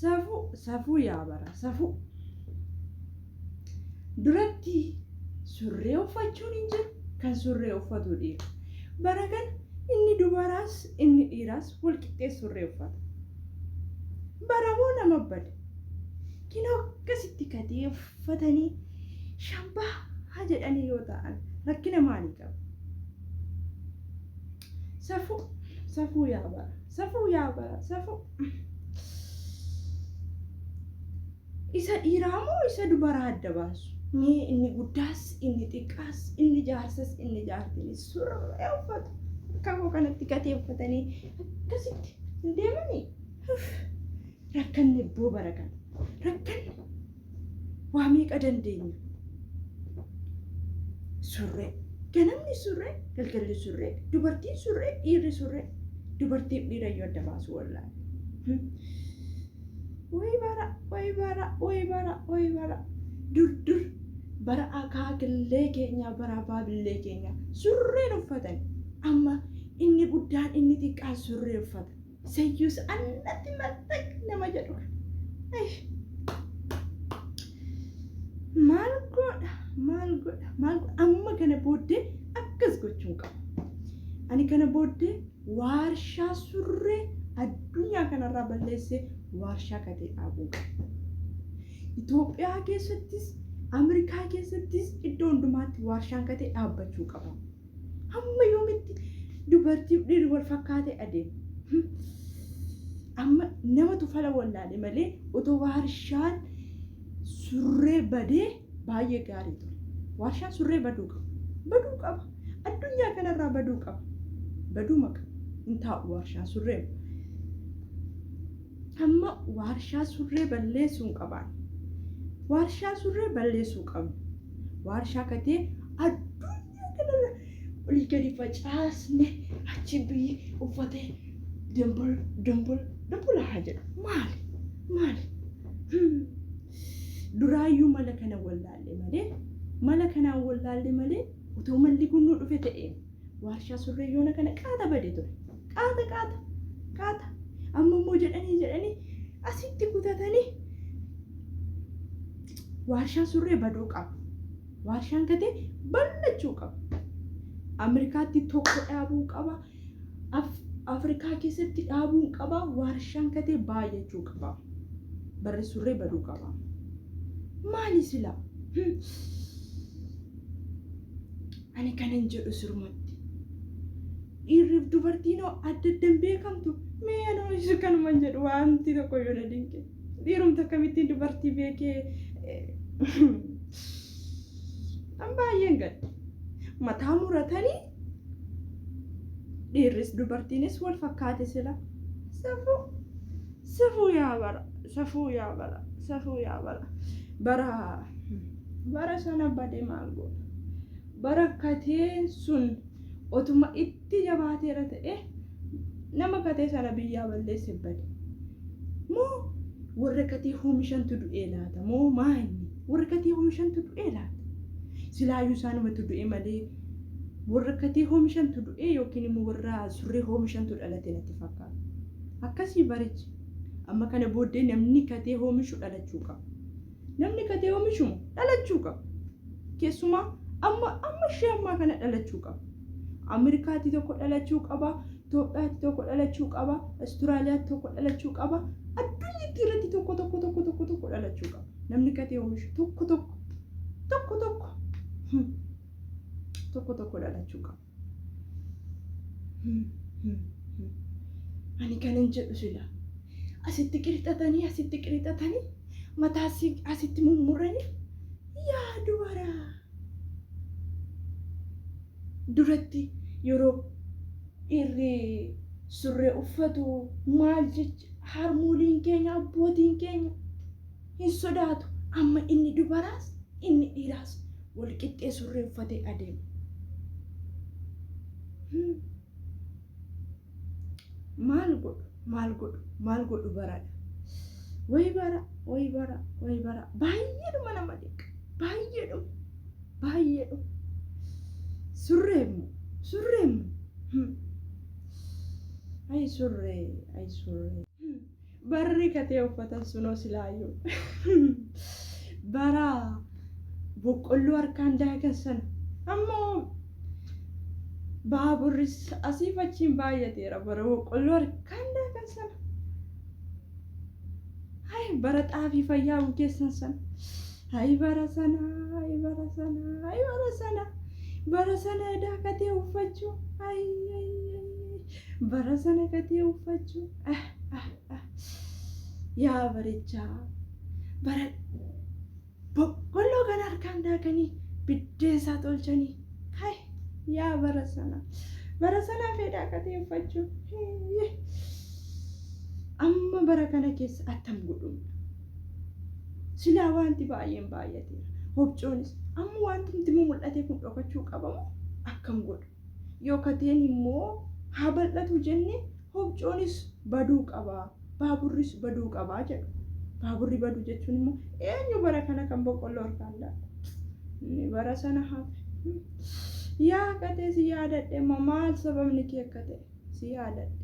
Safuu safuu yaa bara safuu. Duratti surree uffachuun hin jiru kan surree uffatu dhiira. Bara kana inni dubaraas inni dhiiraas wal qixxee surree uffata. Bara moo nama bade. Kinoo akkasitti katee uffatanii shambaa jedhanii yoo ta'an rakkina maalii qaba? Safuu safuu yaa bara safuu yaa bara safuu. Isa dhiiraa moo isa dubaraa adda baasu? Mee inni guddaas inni xiqqaas inni jaarsas inni jaartiinis surree uffatu. Akka koo kanatti katee uffatanii akkasitti hin deemanii? Rakkanne ibboo bara kana. Rakkanne waa meeqa dandeenya? Surree. Ganamni surree, galgalli surree, dubartiin surree, dhiirri surree. Dubartiif dhiira iyyuu adda baasu wallaahi. Way bara, way bara, way bara, way bara. Dur dur bara akaakillee keenyaa, bara abaabillee keenyaa surreen uffatan. Amma inni guddaan inni xiqqaan surree uffata. Sayyuus annatti maxxaq nama jedhu kana. Ay. Maal godha, maal godha, maal godha. Amma kana booddee akkas gochuun qaba. Ani kana booddee waarshaa surree addunyaa kanarraa balleessee waarshaa katee dhaabuu qaba. Itoophiyaa keessattis, Ameerikaa keessattis iddoo hundumaatti waarshaan katee dhaabbachuu qaba. Hamma yoomitti dubartiif dhiirri wal fakkaatee adeema? Amma namatu fala wallaale malee otoo waarshaan surree badee baay'ee gaarii ture. Waarshaan surree baduu qaba. Baduu qaba. Addunyaa kanarraa baduu qaba. Baduu maqa. Hin taa'u waarshaan surree. Amma waarshaa surree balleessuu hin qabaan. Waarshaa surree balleessuu qabna. Waarshaa katee addunyaa kanarra olii gadi facaasne achi biyyi uffatee dambal dambal dambal haa jedhu. Maali? Maali? Duraayyuu mala kana wallaalle malee mala kanaan wallaalle malee otoo malli kun nu dhufe ta'ee waarshaa surree yoona kana qaata bade ture. Qaata qaata qaata. Amma immoo jedhanii jedhanii asitti kutatanii waarshaan surree baduu qaba. Waarshaan katee bal'achuu qaba. Ameerikaatti tokko dhaabuu qaba. Afrikaa keessatti dhaabuun qaba. Waarshaan katee baay'achuu qaba. Barri surree baduu qaba. Maali silaa? Ani kanan jedhu sirumatti. Dhiirriif dubartiin hoo adda adda hin beekamtu? Mee anoo isu kanuman jedhu wanti tokko yoo na dinqe. Dhiirumti akkamittiin dubartii beekee an baay'een gadde. Mataa muratanii dhiirris dubartiinis wal fakkaate sila. Safuu safuu yaa bara safuu yaa bara safuu yaa bara bara bara sana bade maal goona. Bara kateen sun otuma itti jabaateera ta'e nama katee sana biyyaa balleesse bade. Moo warra katee oomishantu du'ee laata? Moo maa inni? Warra katee oomishantu du'ee laata? Silaayyuu isaanumatu du'e malee warra katee oomishantu du'ee yookiin immoo warra surree oomishantu dhalate natti fakkaata. Akkasii barichi. Amma kana booddee namni katee oomishu dhalachuu qaba. Namni katee oomishu dhalachuu qaba. Keessumaa amma amma ishee ammaa kana dhalachuu qaba. Ameerikaatti tokko dhalachuu qaba. Itoophiyaatti tokko dhalachuu qaba. Asturaaliyaatti tokko dhalachuu qaba. Addunyitti irratti tokko tokko tokko tokko tokko dhalachuu qaba. Namni katee oomishu tokko tokko tokko tokko tokko tokko dhalachuu qaba. Ani kanan jedhu sila asitti qirixatanii asitti qirixatanii mataa asitti mummuranii yaa dubaraa. Duratti yeroo dhiirri surree uffatu maal jecha harmooliin keenya abbootiin keenya hin sodaatu. Amma inni dubaraas inni dhiiraas wal qixxee surree uffatee adeema. Maal godhu maal godhu maal godhu baradha. Way bara way bara way bara baay'eedhuma nama dhiqa baay'eedhuma baay'eedhuma surreemmo surreemmo ay surree ay surree. Barri katee uffatan sunoo silaayyuu. Bara boqqolloo harkaan daakan sana. Ammoo baaburris asiif achiin baay'ateera bara boqqolloo harkaan daakan sana. Hay bara xaafii fayyaa bukeessan sana. Hay bara sana, hay bara sana, hay bara sana. Bara sana daakatee uffachuu. Hay hay hay. Bara sana katee uffachuu. Ah ah ah. Yaa barichaa. Bara boqqolloo kana harkaan daakanii biddeen isaa tolchanii. Hay yaa bara sana. Bara sanaa fedha daakatee uffachuu. Amma bara kana keessa attam godhumna. Silaa wanti baay'een baay'ateera. Hobcoonis amma wanti mul'ate kun dhokachuu qabamu akkam godhu. Yoo kateen immoo haa bal'atu jenne hobcoonis baduu qabaa. Baaburris baduu qabaa jedhu. Baaburri baduu jechuun immoo eenyu bara kana kan boqqolloo harkaan daaku. Inni bara sana hafe. Yaa katee si yaadadhe maal sababni kee akka ta'e si yaadadhe.